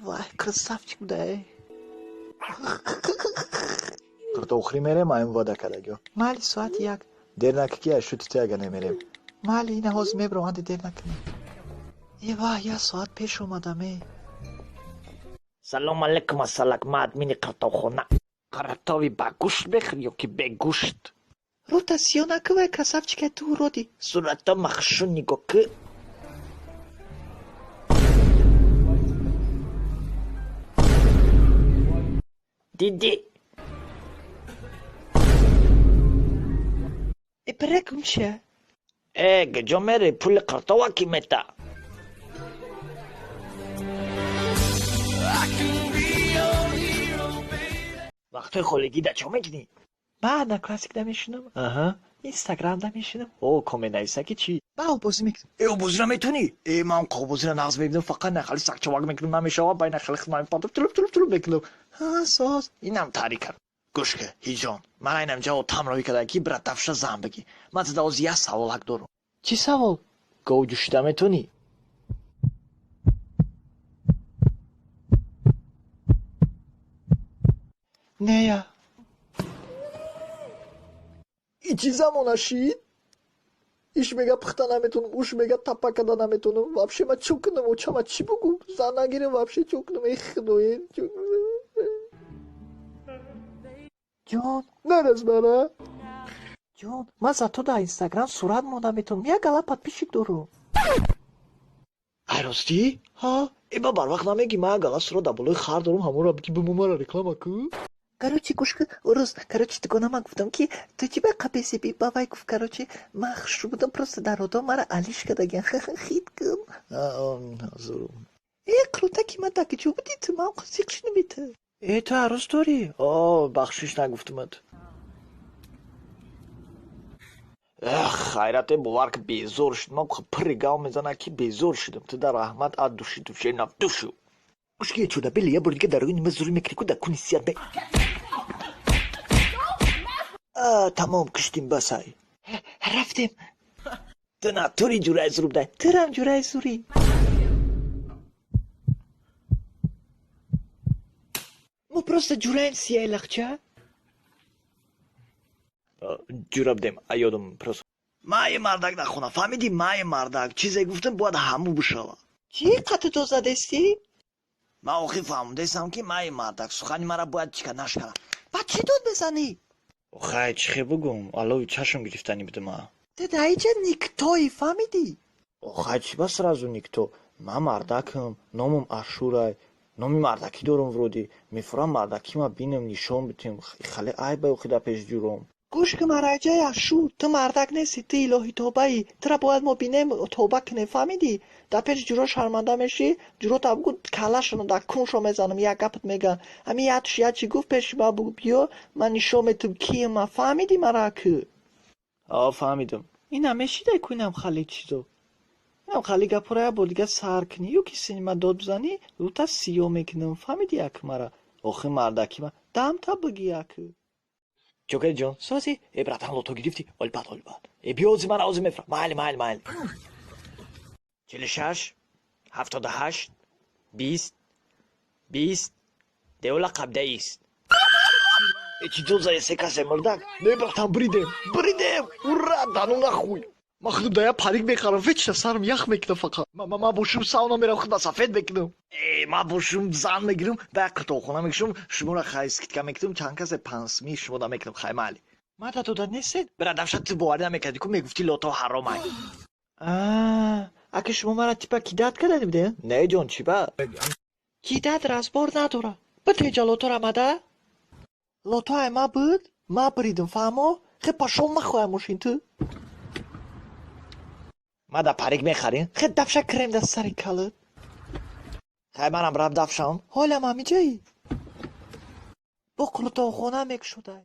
Вай, красавчик будай. Қиртовхӯрӣ мерем, аим ваъда кардагиё. Майли, соати 1. Дер накӣ, ки аз шути ту ага намерем. Майли, ина ҳозир мебарам, анди дер накунем. Э ваҳ, як соат пеш омадам э. Салом алейкум, асалак, ман админи қиртовхона. Қиртови ба гӯшт бехӯр ё ки бегӯшт? Рута сиё накӣ, вай красавчикай, ту уроди. Сурата махшу нигоҳ кӣ. Дидӣ? Э, бира гумша. Э, куҷо мерӣ? Пули қиртова кӣ мета? Вақтҳои холигӣ да чо мекунӣ? Ман Одноклассникда мешинам. Аҳа. Инстаграмда мешинам. О, комент нависа ки чӣ? Ман обозӣ мекунам. Э, обозира метавонӣ? Э, ман қоғбозира нағз мебинам, фақат нахали сакчовак мекунам, намешавад, бай нахали хидмат мепартам, тулуб тулуб тулуб мекунам. Ҳа, соз. Инам таърика. Гӯш ки, ҳиҷрон, ман айнам ҷавоб тамроҳӣ карда ки брат дафша зан бигӣ. Ман туда ҳозир як саволак дорам. Чӣ савол? Гов ҷӯшида метавонӣ? Нея. И чӣ замона шид? Иш мега пухта наметавонам, уш мега таппа карда наметавонам. Вообще ман чӣ кунам, очама чӣ бугӯ? Зан нагирем, вообще чӣ кунам? Эй худоё. Ҷон, Нарас мара. ҷон, ман за ту дар Инстаграм сурат монда метавонам. Як гала подписчик дорам. Ай, ростӣ? Ҳа. Э, ба барвақт намегӣ, ман як гала сурат дар болои хар дорам, ҳамонро бигӣ, бимо мара реклама кӯ. Короче, гӯш кун, урус, короче, дугона ман гуфтам, ки ту чӣ ба қапесиби, ба вай гуфт, короче, ман хушрӯ будам, просто дар одам мара алиш кардагиан. Хит кун. Э, круто, ки ман дар куҷо будӣ ту? Ман зиқ шудам ту. Э, ту арӯс дорӣ? О, бахшиш, нагуфтумат. Эх, хайрате, бовар ки, безор шудам. Ман пирри гав мезанад, ки безор шудам. Ту да раҳмат, ад души душе навдушу. Гӯш ки, чуда бели, як бори дига дар рӯи нима зурӣ мекунӣ ку, дар куни сият ме. А, тамом, киштим, басай. Рафтем. Ту натури ҷураи зуруб дай. Турам ҷураи зурӣ. Мо просто ҷураем, сияи лахча. Ҷура будем, а ёдам просто. Мае мардак дар хона, фаҳмидӣ, мае мардак. Чизе гуфтам, бояд ҳаму бишава. Чӣ қати ту задестӣ? Ман охир фаҳмидаистам, ки мае мардак сухани мара бояд чика нашкара. Ба чӣ дод мезанӣ? Хай, чӣ хел бугум, аллови чашм гирифтанӣ будам. Ту дар инҷа никто и, фаҳмидӣ? Хай, чӣ ба сразу никто? Ман мардакам, номам Ашурай, номи мардакӣ дорам, вроде. Мефурам мардакима бинам, нишон битем. Хале айбай охи дар пеши ҷуром. Гӯш кун, мараҷаи Ашур, ту мардак нестӣ, ту илоҳи тобаӣ. Тура бояд мо бинем, тоба кунем, фаҳмидӣ? Дар пеши ҷуро шарманда мешӣ, ҷурота бугӯ, каллашонро дар куншо мезанам, як гапат мегӯянд. Ҳамин ятш як чӣ гуфт, пеши ман бугӯ, биё, ман нишон метам, кием ман, фаҳмидӣ мара кӯ? О, фаҳмидам. Инам мешидай ку, инам хали чизо. Инам хали гапҳоро як бор дига сар кунӣ, ё ки сини ман дод бизанӣ, рута сиёҳ мекунам, фаҳмидӣ як мара? Охи мардаки ман, дамта бигӣ як. Чо кардӣ, ҷон? Созӣ? Э, братан, лото гирифтӣ? Олбад, олбад. Э, биё ози, мара ози мефурам. Майли, майли, майли. 46, 78, 20, 20, девла қабдаист. Э, чӣ дод зада, се касе мурдак? Не, братан, бридем, бридем! Ура, дану нахуй! Ман худам да як парик мехарам, вечно сарам ях мекунам фақат. Ман бошум сауна мерам, худам сафед мекунам. Э, ман бошум зан мегирам, ба як қиртовхона мекушам, шуморо хай скидка мекунам, чанд касе пансми шумо да мекунам, хай майли. Ман да дода нестед? Бира дафша, ту боварӣ намекардӣ ку, мегуфтӣ лото ҳаромай. Аа, ака, шумо мара типа кидать кардани будед? Не, ҷон, чӣ ба? Кидать разбор надора. Битеҷа лотора мада? Лото ай ма буд, ма бридам, фаҳмо? Хе, пошёл нахоҳам мошин ту. Ма да парик мехарӣ? Хе, дафша, крем да сари калат. Хай, манам раб дафшам. Ҳолам ҳамиҷаӣ. Бо қуртовхона мекушодай.